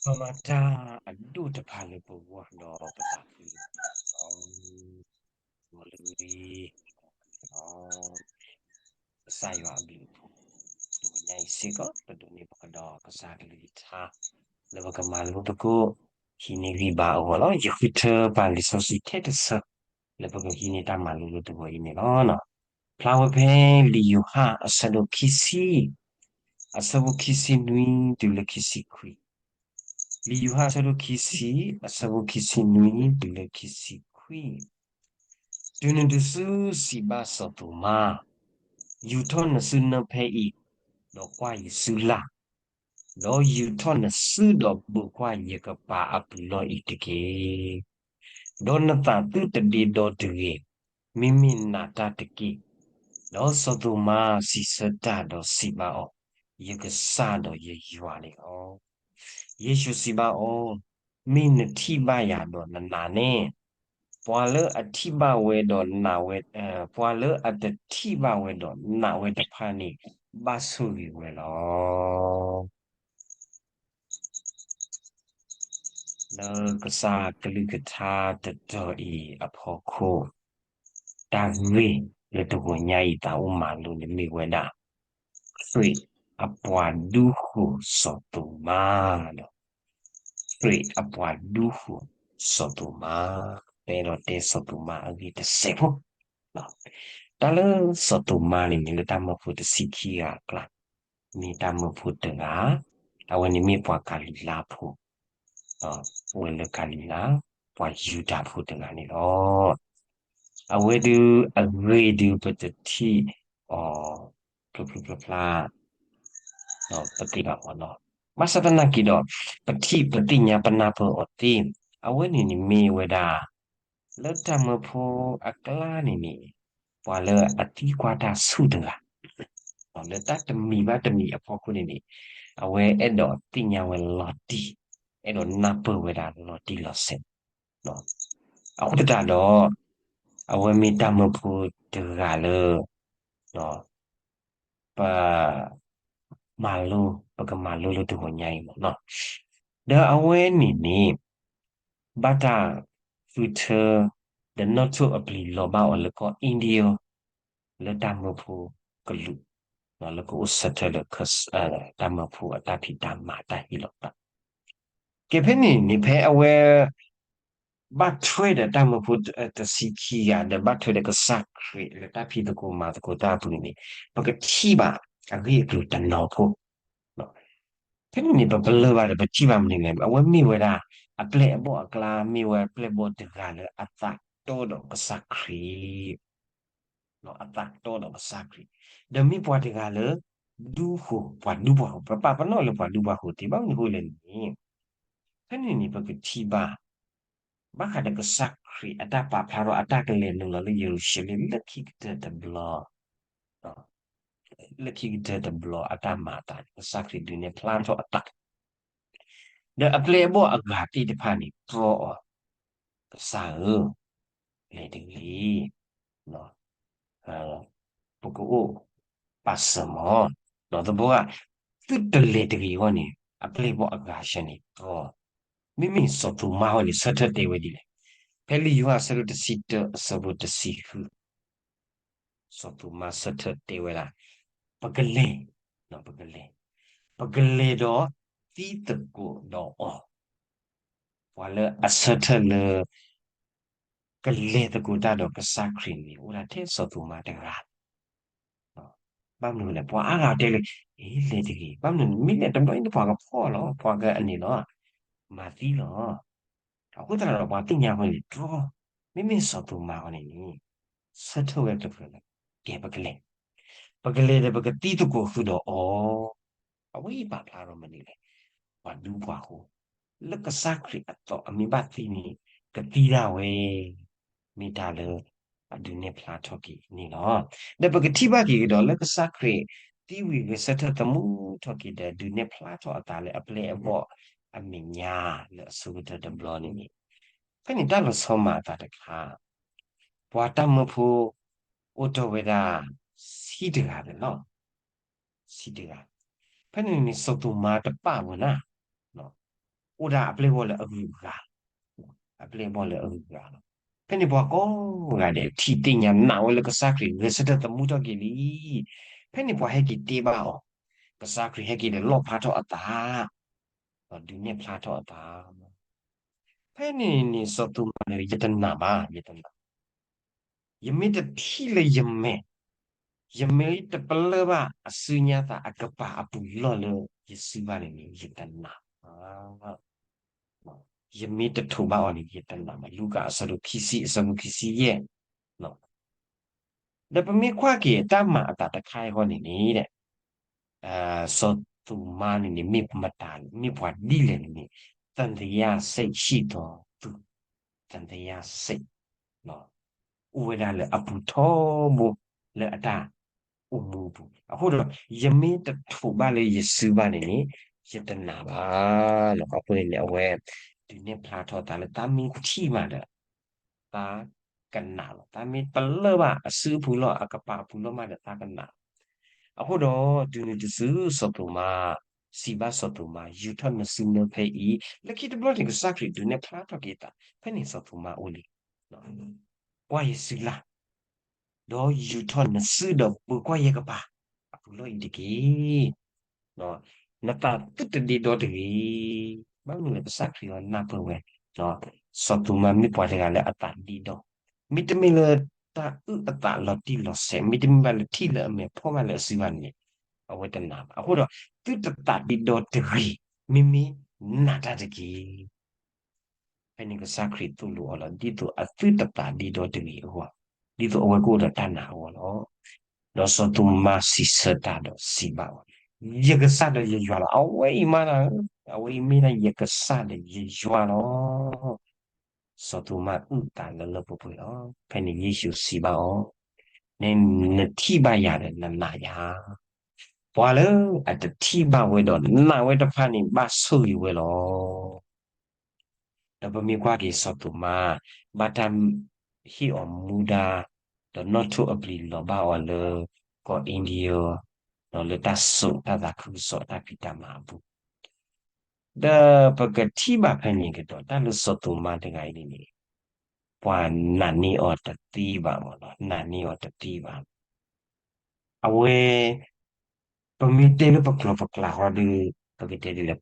ပမၤတၢ်အဒိၣ်တဖၣ်လၢပဂီၢ်ဒီးပသးခုလီၤ. မ်လၢ ကစၢ်ယွၤအဘျုးအဖှိၣ်, တနံၤညါအံၤစ့ၢ်ကီး ပဒိးန့ၢ်ဘၣ်ကဒီးကစၢ်ကလုၢ်ကထါ လၢပကမၤလိသကိး ဟံးန့ၢ်ဂံၢ်ဘါအဂီၢ်လီၤ. ယဃုထၢပာ်လံာ်စီဆှံထဲတဆၢ လၢပကဟံးန့ၢ်တၢ်မၤလိလၢတဂီၤအံၤန့ၣ်လီၤ. ဖျါဝဲဖဲလံာ်ယိၤဟၣ်အဆၢဒိၣ်ခံဆံ အဆၢဖိခံဆံနွံတုၤလၢခံဆံခွံ, လံာ်ယိၤဟၣ်အဆၢဒိၣ်ခံဆံ အဆၢဖိခံဆံနွံတုၤလၢခံဆံခွံ, တုၤနုၤတစုစံးဘၣ်စီၤသိၤမါ, ယူာ်ထီၣ်နစုနၢဖဲအံၤ, ဒီးကွၢ်ယစုလၢ်, ဒီးယူာ်ထီၣ်နစုဒီးဘိးကွၢ်ယကပၤအပူၤလီၢ်အံၤတက့ၢ်. ဒီးနသးသုတဒ့ဒီတဂ့ၤ, မ့မ့ၢ်နာ်တၢ်တက့ၢ်. ဒီးစီၤသိၤမါစံးဆၢတၢ်ဒီးစံးဘၣ်အီၤ, ယကစၢ်ဒီးယယွၤန့ၣ်လီၤ. ယ့ၣ်ၡူးစံးဘၣ်အီၤ, မ့ၢ်နထံၣ်ဘၣ်ယၤဒီးနနာ်န့ၣ်, ပှၤလၢအထံၣ်ဘၣ်ဝဲဒီးနာ်ဝဲ, ပှၤလၢအတထံၣ်ဘၣ်ဝဲဒီးနာ်ဝဲတဖၣ်န့ၣ် ဘၣ်ဆိၣ်ဂ့ၤဝဲလီၤ. လၢကစၢ်ကလုၢ်ကထါတတီၤအံၤအဖီခိၣ်, တၢ်ဂ့ၢ်လၢတဂီၤညါအံၤသးအိၣ်မၤလိန့ၣ်မ့ၢ်ဝဲဒၣ် ခရံာ်အပှၤဒူဃိၤစီၤသိၤမါ, ခရံာ်အပှၤဒူဃိၤစီၤသိၤမါ, ပအဲၣ်ဒိးတဲစီၤသိၤမါအဂ့ၢ်တစဲးဖိ တၢ်လၢစီၤသိၤမါန့ၣ်န့ၣ် လၢတၢ်မၢဖိတဆံခံဂၤအကျါ, မ့ၢ်တၢ်မၢဖိတဂၤ, အဝဲန့ၣ်မ့ၢ်ပှၤကၤလံၤလါဖိ, အိၣ်ဝဲလၢကၤလံၤလါ, ပှၤယူဒၤဖိတဂၤန့ၣ်လီၤ. အဝဲဒုးအဂ့ၢ်ဒုးပတထံၣ်အီၤ ဖျိဖျိဖျါဖျါ ပသ့ၣ်ညါအီၤလီၤ. ဘၣ်ဆၣ်သနာ်က့ဒီး ပထံၣ်ပသ့ၣ်ညါပနၢ်ပၢၢ်အီၤသ့, အဝဲန့ၣ်န့ၣ်မ့ၢ်ဝဲဒၣ် လၢတၢ်မၢဖိအကျါန့ၣ်န့ၣ် ပှၤလၢအသံကွၢ်တၢ်ဆူၣ်တဂၤ, လၢတၢ်တမံၤဘၣ်တမံၤအဖီခိၣ်န့ၣ်န့ၣ် အဝဲအဲၣ်ဒိးသ့ၣ်ညါဝဲလီၤတံၢ်, အဲၣ်ဒိးနၢ်ပၢၢ်ဝဲဒၣ်လီၤတံၢ်လီၤဆဲး, အဃိသတးဒီး အဝဲမ့ၢ်တၢ်မၢဖိတဂၤလၢ ပ မၤလိ, ပကမၤလိလၢတဂီၤညါအံၤမ့ၢ်နီၤ, ဒီးအဝဲန့ၣ်န့ၣ် ဘၣ်တၢ်ဃုထၢ ဒီးနီၣ်ထိၣ်အပျံၤလီၤဘၣ်အီၤလၢကီၢ် India လၢတၢ်မၢဖိကလုာ်, လၢကအိၣ်ဆၢထၢၣ်လၢ တၢ်မၢဖိအတၢ်ဖံးတၢ်မၤတၢ်ဟ့ၣ်လီၤသး ကဲဖဲန့ၣ်န့ၣ် ဖဲအဝဲ ဘၣ်ထွဲဒီးတၢ်မၢဖိတဆံခံဂၤ ဒီးဘၣ်ထွဲဒီးကစၢ်ခရံာ်လၢတၢ်ဖံးသကိးမၤသကိးတၢ်အပူၤန့ၣ်န့ၣ် ပကထံၣ်ဘၣ်အဂ့ၢ်အကျိၤတနီၤဖိ, ဖဲန့ၣ်န့ၣ် ပပလၢၢ်ဘၣ်ဒီးပထံၣ်ဘၣ်မနုၤလဲၣ်, အဝဲမ့ၢ်ဝဲဒၣ် အပျဲၢ်အဘီၣ်အကျါ မ့ၢ်ဝဲပျဲၢ်ဘီၣ်တဂၤလၢအသးတီဒီးကစၢ်ခရံာ် အသးတီဒီးကစၢ်ခရံာ်, ဒီးမ့ၢ်ပှၤတဂၤလၢ ဒူဃိာ် ပှၤဒူပှၤဃိာ်, ပပာ်ပနီၣ်လၢပှၤဒူပှၤဃိာ်သ့, ဘၣ်မနုၤအဃိလဲၣ်န့ၣ်, ဖဲန့ၣ်န့ၣ် ပကထံၣ်ဘၣ် ဘၣ်ဃးဒီးကစၢ်ခရံာ်အတၢ်ပာ်ဖျါထီၣ်အတၢ်ကလဲၤနုာ်လီၤလၢယရူၤၡလ့ၣ်လၢခံကတၢၢ်တဘျီ လၢခံကတၢၢ်တဘျီအတၢ်မၤအသးန့ၣ် ကစၢ်ခရံာ်ဒုးနဲၣ်ဖျါထီၣ်အသး ဒီးအပျဲၢ်အဘီၣ်အဂၤသ့ၣ်တဖၣ်န့ၣ် တြီအီၤ, ကစၢ်ဧၢ, လဲၤတဂ့ၤ, ပကအိၣ်ပာ်စၢၤမီၤ, ဒီးသဘီဂၤ သုတလဲၤတဂ့ၤအဂီၢ်န့ၣ် အပျဲၢ်အဘီၣ်အဂၤစၢၤန့ၣ်တြီ, မ့မ့ၢ်စီၤသိၤမါအဂီၢ်န့ၣ် ဆၢထၢၣ်တဲဝဲဒ်လဲၣ်, ဖဲလံာ်ယိၤဟၣ်အဆၢဒိၣ်တဆံတၢအဆၢဖိတဆံဃု စီၤသိၤမါဆၢထၢၣ်တဲဝဲဒၣ်, ပကလဲၤ, ပကလဲၤ, ပကလဲၤဒီးသံသကိးဒီးအီၤ, ပှၤလၢအဆၢထၢၣ်လၢ ကလဲၤသကိးတၢ်ဒီးကစၢ်ခရံာ်န့ၣ် အိၣ်ဒၣ်ထဲစီၤသိၤမါတဂၤ ဘၣ်မနုၤလဲၣ်, ပှၤအါဂၤတဲလၢ အ့ လဲၤတဂ့ၤ, ဘၣ်မနုၤ မ့ၢ်လဲၤတဘျီအံၤန့ၣ် ပှၤကဖီၣ်လီၤ, ပှၤကအန့ၣ်လီၤ, မၤသံလီၤ. အဃိသတးဒီး ပှၤသ့ၣ်ညါဝဲန့ၣ်တြီ, မ့မ့ၢ်စီၤသိၤမါအဂီၢ်န့ၣ်န့ၣ် ဆၢထၢၣ်ဝဲတဖျၢၣ်လၢ ကဲပကလဲၤ, ပကလဲၤဒီးပကသံသကိးဃုာ်ဒီးအီၤ, အဝဲအံၤပာ်ဖျါထီၣ်မနုၤလဲၣ်, ပှၤဒူပှၤဃိာ်, လၢကစၢ်ခရံာ်အသိးအမ့ၢ်ဘၣ်သံန့ၣ် ကသံဒၣ်ဝဲ မ့ၢ်တၢ်လၢအဒုးနဲၣ်ဖျါထီၣ်က့ၤန့ၣ်လီၤ. ဒီးပကထံၣ်ဘၣ်က့ၤကဒီးလၢကစၢ်ခရံာ် သံဝံၤဂဲၤဆၢထၢၣ်သမူထီၣ်က့ၤဒီး ဒုးနဲၣ်ဖျါထီၣ်အသးလၢအပျဲၢ်အဘီၣ်အမဲာ်ညါလၢအဆိကတၢၢ်တဘျီန့ၣ်န့ၣ်, ဖဲန့ၣ်တၢ်လီၤဆီမၤအသးတခါ, ပှၤတၢ်မၢဖိအိၣ်ထီၣ်ဝဲဒၣ် ဆံတဂၤန့ၣ်လီၤ. ဆံတဂၤ, ဖဲန့ၣ်န့ၣ် စီၤသိၤမါတပာ်ဝဲနၤ, အိၣ်ဒၣ်အပျဲၢ်အဘီၣ်လၢအဂုၤအဂၤလီၤ. အပျဲၢ်အဘီၣ်လၢအဂုၤအဂၤလီၤ. ဖဲန့ၣ်ပှၤကိးဂၤဒဲးထံၣ်သ့ၣ်ညါနာ်ဝဲလၢကစၢ်ခရံာ်ဂဲၤဆၢထၢၣ်သမူထီၣ်က့ၤလံ. ဖဲန့ၣ်ပှၤဟဲက့ၤတဲဘၣ်အီၤ, ကစၢ်ခရံာ်ဟဲက့ၤဒီးလီၣ်ဖျါထီၣ်အသး, ဒီးဒုးနဲၣ်ဖျါထီၣ်အသး ဖဲန့ၣ်န့ၣ် စီၤသိၤမၤန့ၣ် ယတနာ်ဘၣ်, ယတနာ်, ယမ့ၢ်တထံၣ်လၢယမဲာ်, ယမ့ၢ်တပလၢၢ်ဘၣ်အစုညါသးအကပၤအပူၤလီၢ်လၢယစုဘၣ်န့ၣ်န့ၣ် ယတနာ်ဘၣ်. ယမ့ၢ်တထိးဘၣ်အီၤန့ၣ် ယတနာ်ဘၣ်. လူၤကၣ်အဆၢဒိၣ်ခံဆံအဆၢဖိခံဆံယဲၢ် ဒီးပမ့ၢ်ကွၢ်က့ၤတၢ်မၤအသးတခါအံၤဃီန့ၣ်န့ၣ် စီၤသိၤမါန့ၣ်န့ၣ် မ့ၢ်မတၤ, မ့ၢ်ပှၤဒ်လဲၣ်န့ၣ်န့ၣ် သံသယစိတ်ရှိသောသူ, သံသယစိတ်, အိၣ်ဝဲဒၣ်လၢအပူၤထီဘိလၢအတၢ်အိၣ်မူအပူၤ. အဃိဒီး ယမ့ၢ်တထိးဘၣ်လၢယစုဘၣ်န့ၣ်န့ၣ် ယတနာ်ဘၣ်. အဃိန့ၣ်န့ၣ် အဝဲဒုးနဲၣ်ဖျါထီၣ်သးလၢ သးမ့ၢ်ထံၣ်မးဒီး သးကနာ်လီၤ. သးမ့ၢ်ပလၢၢ်ဘၣ်အစုအပူၤလီၢ် အကပၤအပူၤလီၢ်မးဒီးသးကနာ်လီၤ. အဃိဒီး တုၤနုၤတစု စီၤသိၤမါ စံးဘၣ်စီၤသိၤမါ ယူာ်ထီၣ်နစုနၢဖဲအံၤ, လၢခံတဘျီန့ၣ် ကစၢ်ခရံာ်ဒုးနဲၣ်ဖျါထီၣ်က့ၤသး ဖဲန့ၣ်စီၤသိၤမါအိၣ်လံ. ကွၢ်ယစုလၢ်, ဒီးယူာ်ထီၣ်နစုဒီးပၢၤကွၢ်ယဲၢ်ကပၤ အပူၤလီၢ်အံၤတက့ၢ်. နသးသုတဒ့ဒီတဂ့ၤ. ဘၣ်မနုၤလဲၣ် ကစၢ်ခရံာ်အီၤနၢ်ပၢၢ်ဝဲ, စီၤသိၤမါမ့ၢ်ပှၤတဂၤလၢအသးဒ့ဒီ, မ့တမ့ၢ်လၢတၢ်အုၣ်အသးလီၤတံၢ်လီၤဆဲး, မ့တမ့ၢ်ဘၣ်လၢထံၣ်လၢအမဲာ်ဖီၣ်ဘၣ်လၢအစုဘၣ်န့ၣ် အဝဲတနာ်ဘၣ်. အဃိဒီး သုတသးဒ့ဒီတဂ့ၤ, မ့မ့ၢ်နာ်တၢ်တက့ၢ်. ဖဲန့ၣ်ကစၢ်ခရံာ်သိၣ်လိအီၤလီၤ ဒ်သိးအသုတသးဒ့ဒီတဂ့ၤအဂီၢ်, ဒ်သိးအဝဲကအိၣ်ဒီးတၢ်နာ်အဂီၢ်လီၤ. ဒီးစီၤသိၤမါစံးဆၢတၢ်ဒီးစံးဘၣ်အီၤ, ယကစၢ်ဒီးယယွၤလီၤ. အဝဲအံၤမး, အဝဲအံၤမ့ၢ်ဒၣ်ယကစၢ်ဒီးယယွၤလီၤ. စီၤသိၤမါအုၣ်သးလၢလၢပှဲၤပှဲၤလီၤ. ဖဲန့ၣ်ယ့ၣ်ၡူးစံးဘၣ်အီၤ, နထံၣ်ဘၣ်ယၤဒီးနနာ်ယၤ, ပှၤလၢအတထံၣ်ဘၣ်ဝဲဒီးနာ်ဝဲတဖၣ်န့ၣ် ဘၣ်ဆိၣ်ဂ့ၤဝဲလီၤ. ဒီးပမ့ၢ်ကွၢ်က့ၤစီၤသိၤမါ ဘၣ်တၢ်ဟ့ၣ်အီၤမူဒါ, ဒီးနီၣ်ထိၣ်အပျံၤလီၤဘၣ်အီၤလၢ ကီၢ်အ့ဒံယၢ, ဒီးလၢတၢ်စိာ်တၢ်သးခုကစီၣ်တၢ်ဖံးတၢ်မၤအပူၤ, ဒီးပကထံၣ်ဘၣ်ဖဲန့ၣ်ကဒီး တၢ်လၢစီၤသိၤမါတဂၤအံၤန့ၣ်န့ၣ် ပှၤနာ်န့ၢ်အီၤတသ့ဘၣ်မးလီၤ, နာ်န့ၢ်အီၤတသ့ဘၣ်. အဝဲ ပမ့ၢ်တဲလၢပကျိာ်ပကျါဃီဒီး ပကတဲဒ်လဲၣ်,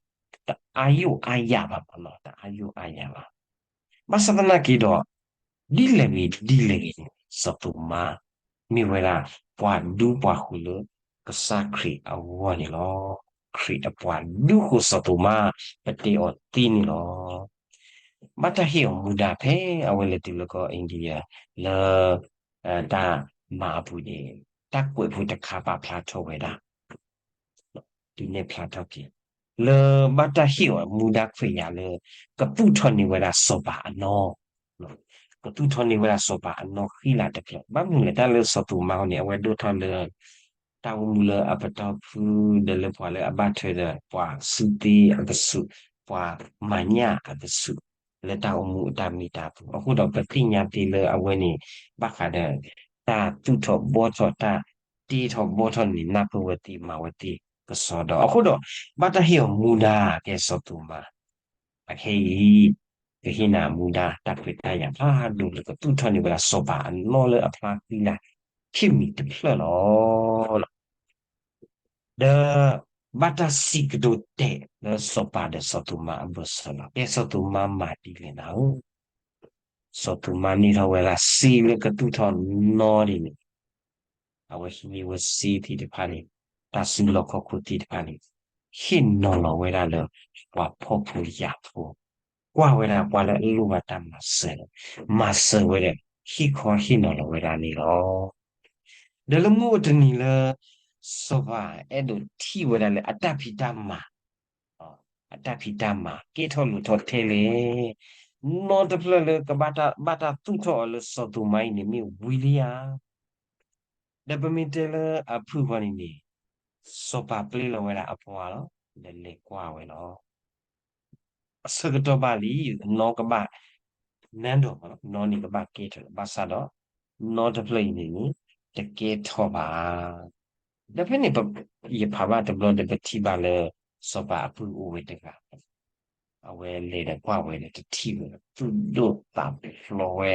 တအါယိၣ်အါယၣ်ဘၣ်မးလီၤ, တအါယိၣ်အါယၣ်ဘၣ်. ဘၣ်ဆၣ်သနာ်က့ဒီး ဒ်လဲၣ်ဂ့ၤဒ်လဲၣ်ဂ့ၤန့ၣ် စီၤသိၤမါ မ့ၢ်ဝဲဒၣ် ပှၤဒူပှၤဃိၤလၢကစၢ်ခရံာ်အဂီၢ်န့ၣ်လီၤ. ခရံာ်အပှၤဒူဃိၤစီၤသိၤမါ ပတဲအီၤသ့န့ၣ်လီၤ. ဘၣ်တၢ်ဟ့ၣ်အီၤမူဒါဖဲအဝဲလဲၤတုၤလၢကီၢ်အ့ဒံယၢ လၢ တၢ်မၤအပူၤန့ၣ် တၢ်ကွဲးဖိတခါ ပာ်ဖျါထီၣ်ဝဲဒၣ် ဒုးနဲၣ်ဖျါထီၣ်က့ၤ လၢဘၣ်တၢ်ဟ့ၣ်အီၤမူဒါခွဲးယာ်လၢ ကသူၣ်ထီၣ်န့ၢ်ဝဲဒၣ်စီၤပၤအနီၢ်, ကသူၣ်ထီၣ်န့ၢ်ဝဲဒၣ်စီၤပၤအနီၢ်ဃံလၤတဖျၢၣ်. ဘၣ်မနုၤလဲၣ် တၢ်လၢစီၤသိၤမါအဃိန့ၣ် အဝဲဒိၣ်ထီၣ်လၢ တၢ်အိၣ်မူလၢအပတီၢ်ဖု ဒီးလၢပှၤလၢအဘၣ်ထွဲဒီး ပှၤစုသ့အကဆူး, ပှၤမၤညၣ်အကဆူး လၢတၢ်အိၣ်မူအတၢ်မ့ၢ်တၢ်တီ. အဃိဒီးပသ့ၣ်ညါသ့လၢအဝဲန့ၣ် ဘၣ်ဃးဒီး တၢ်သူၣ်ထီၣ်ဘှီထီၣ် တၢ်တ့ထီၣ်ဘှီထီၣ်န့ၣ် နၢ်ပၢၢ်ဝဲသ့ မၤဝဲသ့ကစီဒီ. အဃိဒီး ဘၣ်တၢ်ဟ့ၣ်အီၤမူဒါ ကဲစီၤသိၤမါ အခဲအံၤ ကဟ့ၣ်နၤမူဒါ တၢ်ခွဲးတၢ်ယာ်ဖးဒိၣ်လၢကသူၣ်ထီၣ်န့ၢ်ဝဲဒၣ်စီၤပၤအနီၢ်လၢအဖျါဃံလၤ ခံမံၤတဖျၢၣ်လီၤ. ဒီး ဘၣ်တၢ်စံးကတိၤတဲာ်လၢစီၤပၤဒီးစီၤသိၤမါအဘၢၣ်စၢၤလီၤ. ကဲစီၤသိၤမါမၤဒ်လဲၣ်နၤဧၢ, စီၤသိၤမါန့ၢ်ထီၣ်ဝဲဒၣ်စ့လၢကသူၣ်ထီၣ်နီၢ်ဒ်န့ၣ် အဝဲဟံးန့ၢ်ဝဲစ့သ့ၣ်တဖၣ်န့ၣ် တၢ်စုလီၢ်ခီၣ်ခိၣ်သ့ၣ်တဖၣ်န့ၣ် ဟ့ၣ်နီၤလီၤဝဲဒၣ်လၢ ပှၤဖှီၣ်ဖိယာ်ဖိ, ကွၢ်ဝဲဒၣ်ပှၤလၢအလိၣ်ဘၣ်တၢ်မၤစၢၤဒီး မၤစၢၤဝဲဒီး ဟ့ၣ်ခီဟ့ၣ်နီၤလီၤဝဲဒၣ်န့ၣ်လီၤ. ဒီးလၢမုၢ်တနံၤလၢ စီၤပၤအဲၣ်ဒိးထံၣ်ဝဲဒၣ်လၢအတၢ်ဖံးတၢ်မၤ အတၢ်ဖံးတၢ်မၤ ကဲထီၣ်လိာ်ထီၣ်ထဲလဲၣ်, နီတဖျၢၣ်လၢကဘၣ်တၢ်သူၣ်ထီၣ်အီၤလၢစီၤသိၤမါအံၤန့ၣ် မ့ၢ်ဝံၤလံဧါ. ဒီးပမ့ၢ်တဲလၢအဖုၣ်ဃီန့ၣ်န့ၣ် စီၤပၤပျဲလီၤဝဲဒၣ်အပှၤလီၤ, ဒီးလဲၤကွၢ်ဝဲလီၤ. အဆၢကတီၢ်ဘၣ်လံ, နီကဘၣ်နန်းတော်, နီန့ၣ်ကဘၣ်ကဲထီၣ်လီၤ. ဘၣ်ဆၣ်ဒီး နီတဖျၢၣ်အံၤန့ၣ်န့ၣ် တကဲထီၣ်ဘၣ်. ဒီးဖဲန့ၣ် ယဖးဘၣ်တဘျီဒီး ပထံၣ်ဘၣ်လၢ စီၤပၤအဖုၣ်အိၣ်ဝဲတဂၤ အဝဲလဲၤဒီးကွၢ်ဝဲဒီးတထံၣ်ဝဲဒီး သူၣ်ဒိၣ်သးဖျိးဝဲ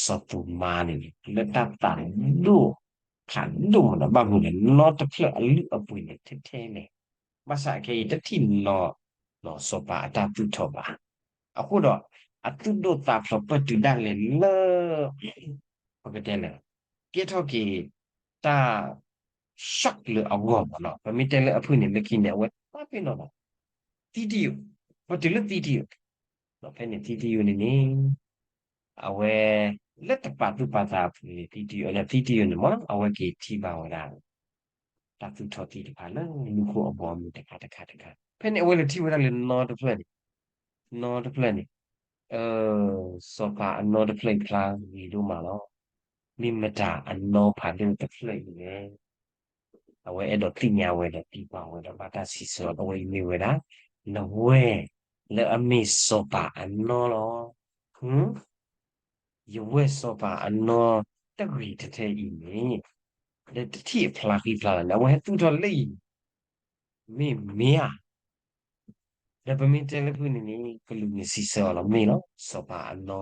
စီၤသိၤမါန့ၣ်န့ၣ် လၢတၢ်သးဒိၣ်ဖးဒိၣ်မးဒီး ဘၣ်မနုၤလဲၣ် နီတဖျၢၣ်အလုၢ်အပှ့ၤန့ၣ်ထဲထဲလဲၣ်. ဘၣ်ဆၣ်အခဲအံၤတထံၣ်နီၤ စီၤပၤအတၢ်သူၣ်ထီၣ်ဘၣ်. အဃိဒီး အသူၣ်ဒိၣ်သးဖျိးပၢၢ်တုၤဒၣ်လဲာ်လၢ ပကတဲလဲၣ် ကဲထီၣ်က့ၤ တၢ် shock လၢအဂီၢ်မးနီၤ. ပမ့ၢ်တဲလၢအဖုၣ်န့ၣ် လၢခံန့ၣ် အဝဲသးပ့ၤနီၣ်လီၤ. သံတယိာ်, ပတုၤလၢသံတယိာ်, ဒီးဖဲန့ၣ်သံတယိာ်န့ၣ်န့ၣ် အဝဲ လၢတပာ်သူၣ်ပာ်သးအပူၤန့ၣ် သံတယိာ် လၢသံတယိာ်န့ၣ်မး အဝဲက့ၤထံၣ်ဘၣ်ဝဲဒၣ် တၢ်သူၣ်ထီၣ်သ့ၣ်တဖၣ်လၢမူခိၣ်အဘီအမုၢ်တခါတခါတခါ, ဖဲန့ၣ်အဝဲလဲၤထံၣ်ဝဲဒၣ်လၢနီတဖျၢၣ်န့ၣ်, နီတဖျၢၣ်န့ၣ် စီၤပၤအနီတဖျၢၣ်အံၤဖျါဂ့ၤဒိၣ်မးလီၤ. မ့ၢ်မတၤအနီဖးဒိၣ်တဖျၢၣ်အံၤလဲၣ်. အဝဲအဲၣ်ဒိးသ့ၣ်ညါဝဲဒီးသံကွၢ်ဝဲဒီးဘၣ်တၢ်စံးဆၢအီၤ အဝဲအံၤမ့ၢ်ဝဲဒၣ် နဝဲၢ် လၢအမ့ၢ်စီၤပၤအနီလီၤ. ယဝဲၢ်စီၤပၤအနီတဂ့ၤထဲထဲအံၤန့ၣ် ဒီးတထံၣ်အဖျါဃံဖျါလီၤန့ၣ် အဝဲဟဲသူၣ်ထီၣ်လၢအံၤ မ့ၢ်မ့ၢ်ဧါ. ဒီးပမ့ၢ်တဲလၢဖုၣ်န့ၣ်န့ၣ် ကလူးန့ၣ်စံးဆၢအီၤလီၤ မ့ၢ်လီၤ စီၤပၤအနီ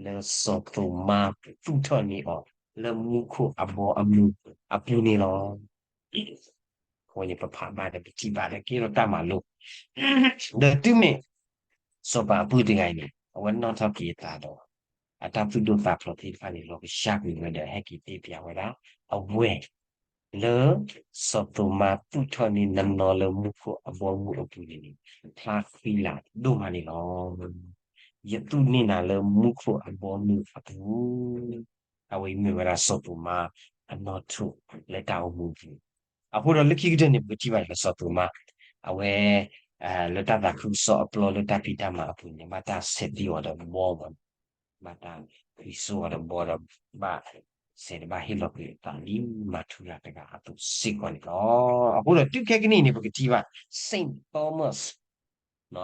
လၢစီၤသိၤမါသူၣ်ထီၣ်န့ၢ်အီၤ လၢမူခိၣ်အဘီအမုၢ်အပူၤန့ၣ်လီၤ. အဃိန့ၣ် ပဖးဘၣ်ဒီးပထံၣ်ဘၣ်လၢကဲထီၣ်တၢ်မၤလိ ဒီးတုၤမ့ၢ် စီၤပၤအပုၢ်တဂၤအံၤန့ၣ် အဝဲနီၣ်ထီၣ်က့ၤအသးဒီး အတၢ်သူၣ်ဒိၣ်သးဖျိးသ့ၣ်တဖၣ်န့ၣ် လီၤကစၢ်ကွံာ်ဝဲဒီး ဟဲက့ၤတဲပျးဝဲဒၣ် အဝဲၢ် လၢ စီၤသိၤမါသူၣ်ထီၣ်န့ၢ်နနီလၢမူခိၣ်အဘီအမုၢ်အပူၤန့ၣ်န့ၣ် ဖျါဃံလၤဒိၣ်မးန့ၣ်လီၤ. ယသူၣ်န့ၢ်နၤလၢမူခိၣ်အဘီအမုၢ်အပူၤ အဝဲအံၤမ့ၢ်ဝဲဒၣ်စီၤသိၤမါအနီထိးလၢတၢ်အိၣ်မူအပူၤ, အဃိဒီးလၢခံကတၢၢ်န့ၣ် ပကထံၣ်ဘၣ်လၢစီၤသိၤမါ အဝဲ လၢတၢ်သးခုကစီၣ်အပျီလၢတၢ်ဖံးတၢ်မၤအပူၤန့ၣ် ဘၣ်တၢ်ဆဲးသံအီၤဒီးဘီမး, ဘၣ်တၢ်ဃံစိအီၤဒီးဘီဒီး ဘၣ်ဆဲးဒီးဘၣ်ဟ့ၣ်လီၤကွံာ်အသးလံ မၤထူရၤတဂၤအသိးစ့ၢ်ကီးန့ၣ်လီၤ. အဃိဒီးတုၤခဲကနံၣ်အံၤန့ၣ် ပကထံၣ်ဘၣ် Saint Thomas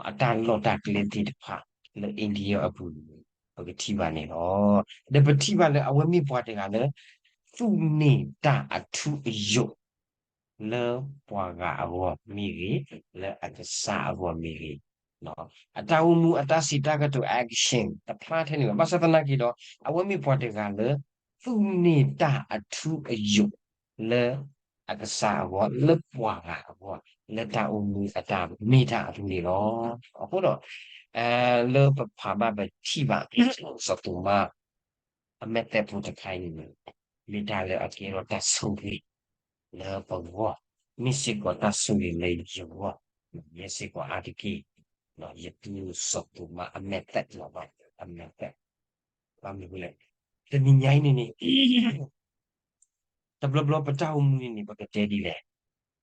အတၢ်လီၢ်တၢ်ကျဲသ့ၣ်တဖၣ်လၢ India အပူၤန့ၣ် ပကထံၣ်ဘၣ်န့ၣ်လီၤ. ဒီးပထံၣ်ဘၣ်လၢအဝဲမ့ၢ်ပှၤတဂၤလၢ သူၣ်န့ၢ်တၢ်အထူအယိာ် လၢပှၤဂၤအဂီၢ်မ့ၢ်ဂ့ၤ, လၢအကစၢ်အဂီၢ်မ့ၢ်ဂ့ၤ, အတၢ်အိၣ်မူအတၢ်စံးတၢ်ကတိၤ action တဖျါထဲန့ၣ်လီၤ. ဘၣ်ဆၣ်သနာ်က့ဒီး အဝဲမ့ၢ်ပှၤတဂၤလၢ သူၣ်န့ၢ်တၢ်အထူအယိာ် လၢအကစၢ်အဂီၢ်, လၢပှၤဂၤအဂီၢ်, လၢတၢ်အိၣ်မူအတၢ်မ့ၢ်တၢ်အပူၤန့ၣ်လီၤ. အဃိဒီး လၢပဖးဘၣ်ပထံၣ်ဘၣ် စီၤသိၤမါ အမဲာ်သဲဖိတခါအံၤန့ၣ် မ့ၢ်တၢ်လၢအကဲထီၣ်တၢ်ဆိၣ်ဂ့ၤလၢပဂီၢ်, မ့ၢ်စ့ၢ်ကီးတၢ်ဆိၣ်ဂ့ၤလၢယဂီၢ်, ယဲစ့ၢ်ကီးအါတက့ၢ် ယသူစီၤသိၤမါအမဲာ်သဲလီၤဘၣ်, အမဲာ်သဲ, ဘၣ်မနုၤလဲၣ်, တနံၤညါအံၤန့ၣ်န့ၣ် တဘျီဘျီပတၢ်အိၣ်မူန့ၣ်န့ၣ် ပကတဲဒ်လဲၣ်,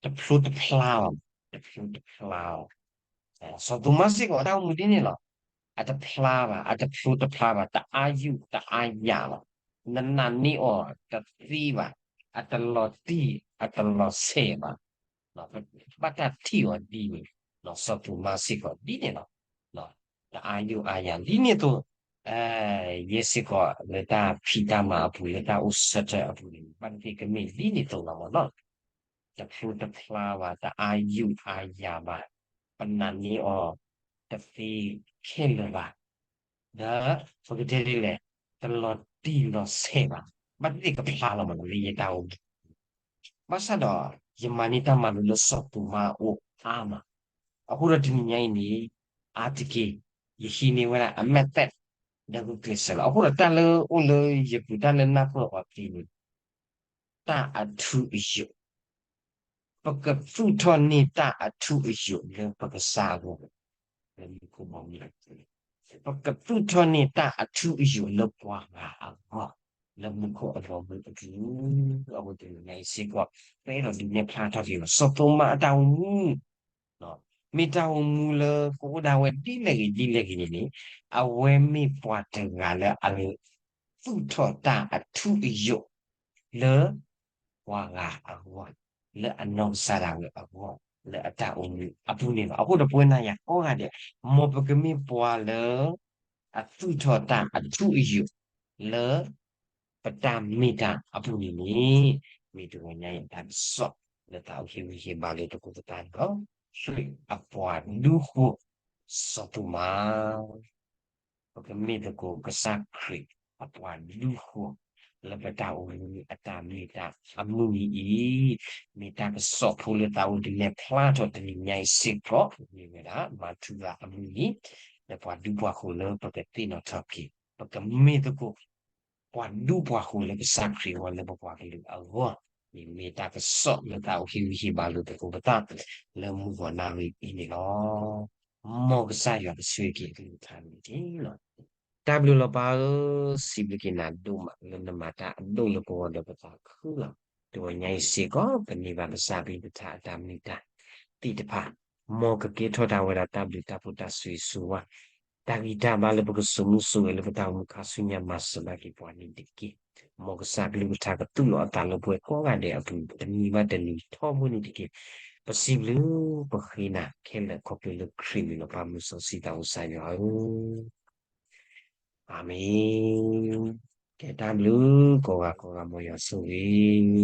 တဖျိတဖျါဘၣ်, တဖျိတဖျါဘၣ်. စီၤသိၤမါစ့ၢ်ကီးအတၢ်အိၣ်မူဒ်န့ၣ်လီၤ. အတဖျါဘၣ်, အတဖျိတဖျါဘၣ်, တအါယုၢ်တအါယၤဘၣ်, နနာ်န့ၢ်အီၤတသ့ဘၣ်, အတလီၤတံၢ်အတလီၤဆဲးဘၣ်. ဘၣ်တၢ်ထံၣ်အီၤဒ်န့ၣ်, စီၤသိၤမါစ့ၢ်ကီးဒ်န့ၣ်လီၤ. တအါယုၢ်အါယၤ ဒ်န့ၣ်အသိး ယဲစ့ၢ်ကီးလၢတၢ်ဖံးတၢ်မၤအပူၤ လၢတၢ်အိၣ်ဆၢထၢၣ်အပူၤန့ၣ် ဘၣ်သ့ၣ်သ့ၣ်ကမ့ၢ်ဒ်န့ၣ်အသိးလီၤမးနီၤ. တဖျိတဖျါဘၣ်, တအါယုၢ်အါယၤဘၣ်, ပနာ်န့ၢ်အီၤတသ့ခဲလၢာ်ဘၣ်, ဒီးပကတဲဒ်လဲၣ်, တလီၤတံၢ်လီၤဆဲးဘၣ်, ဘၣ်သ့ၣ်သ့ၣ်ကဖျါလီၤမးနီၤ လၢယတၢ်အိၣ်မူ ဘၣ်ဆၣ်ဒီး ယမၤန့ၢ်တၢ်မၤလိလၢစီၤသိၤမါအအိၣ်အါမး, အဃိဒီးတနံၤညါအံၤန့ၣ် အါတက့ၢ် ယဟံးန့ၢ်ဝဲဒၣ်အ method ဒီးဂုာ်ကျဲးစၢးလီၤ. အဃိဒီးတၢ်လၢအိၣ်လၢယပူၤ တၢ်လၢနၢ်ပၢၢ်အီၤသ့န့ၣ် တၢ်အထူအယိာ် ပကသူၣ်ထီၣ်န့ၢ်တၢ်အထူအယိာ်လၢပကစၢ်အဂီၢ်, လၢမူခိၣ်ဘီမုၢ်, ပကသူၣ်ထီၣ်န့ၢ်တၢ်အထူအယိာ်လၢပှၤဂၤအဂီၢ်, လၢမူခိၣ်အဘီမုၢ်အပူၤ, အဝဲတနံၤညါအံၤစ့ၢ်ကီး ပအဲၣ်ဒိးဒုးနဲၣ်ဖျါထီၣ်က့ၤလီၤ စီၤသိၤမါအတၢ်အိၣ်မူ မ့ၢ်တၢ်အိၣ်မူလၢကအိၣ်ဒၣ်ဝဲဒ်လဲၣ်ဂ့ၤဒ်လဲၣ်ဂ့ၤန့ၣ်န့ၣ်, အဝဲမ့ၢ်ပှၤတဂၤလၢအ သူၣ်ထီၣ်တၢ်အထူအယိာ် လၢပှၤဂၤအဂီၢ်, လၢအနီၢ်ကစၢ်ဒၣ်ဝဲအဂီၢ်, လၢအတၢ်အိၣ်မူအပူၤန့ၣ်လီၤ. အဃိဒီးပဝဲနၤယၤကိးဂၤဒဲး, မ်ပကမ့ၢ်ပှၤလၢ အသူၣ်ထီၣ်တၢ်အထူအယိာ် လၢ ပတၢ်မ့ၢ်တၢ်အပူၤန့ၣ်န့ၣ်, မ့ၢ်တဂီၤညါအံၤတၢ်ကစီၣ် လၢသးအိၣ်ဟ့ၣ်ဂံၢ်ဟ့ၣ်ဘါလၢတကိးသတးန့ၣ်လီၤ. ဆှံအပှၤဒူဃိ စီၤသိၤမါ ပကမ့ၢ်သကိးကစၢ်ခရံာ်အပှၤဒူၣ်ဃိ လၢပတၢ်အိၣ်မူအတၢ်မ့ၢ်တၢ်အမုၢ်နံၤအံၤ, မ့ၢ်တၢ်ကစီၣ်ဖိလၢသးအိၣ်ဒုးနဲၣ်ဖျါထီၣ်တနံၤညါအံၤစ့ၢ်ကီး မ့ၢ်ဝဲဒၣ် မၤထူရၤအမုၢ်နံၤ လၢပှၤဒူပှၤဃိၤလၢပကသ့ၣ်နီၣ်ထီၣ်က့ၤ ပကမ့ၢ်သကိး ပှၤဒူပှၤဃိၤလၢကစၢ်ခရံာ်အဂီၢ်လၢပပှၤကလုာ်အဂီၢ်, မ့ၢ်တၢ်ကစီၣ်လၢသးအိၣ်ဟ့ၣ်ဂံၢ်ဟ့ၣ်ဘါလိာ်သကိးပသး လၢမုၢ်ဂီၤနၣ်ရံၣ်အံၤန့ၣ်လီၤ. မ်ကစၢ်ယွၤကဆိၣ်ဂ့ၤက့ၤအကလုၢ်ကထါန့ၣ်တက့ၢ်လီၤ. တၢ်ဘျုးလီၤပၢ်ဧၢ, စံးဘျုးက့ၤနၤဒိၣ်မး လၢနမၤတၢ်အဒိၣ်လၢပဂီၢ်ဒီးပသးခုလီၤ. တဂီၤညါအံၤစ့ၢ်ကီး ပန့ၢ်ဘၣ်ကစၢ်အကလုၢ်ကထါအတၢ်မ့ၢ်တၢ်သ့ၣ်တဖၣ်, မ်ကကဲထီၣ်ဒၣ်ဝဲဒၣ်တၢ်ဘျုးတၢ်ဖှိၣ်တၢ်ဆိၣ်ဂ့ၤဆိၣ်ဝါ တၢ်ဂံၢ်တၢ်ဘါလၢပကစိာ်မူစိာ်ဂဲၤလၢပတၢ်အိၣ်မူခါဆူညါ မၤစၢၤဘၣ်က့ၤပှၤန့ၣ်တက့ၢ်. မ်ကစၢ်ကလုၢ်ကထါကသူၣ်လီၤအသးလၢပှဲၤကိးဂၤဒဲးအပူၤ တနံၤဘၣ်တနံၤထီဘိန့ၣ်တက့ၢ်. ပစံးဘျုးပဃ့နၤခဲလၢာ်ခီဖျိလၢခရံာ်မံၤလီၤ ပၢ်မုၢ်စီဆှံသးအိၣ်ကစၢ်ယွၤဧၢ, အၤမ့ၣ်. ကဲတၢ်ဘျုးကိးဂၤကိးဂၤ မ်ယွၤဆိၣ်ဂ့ၤ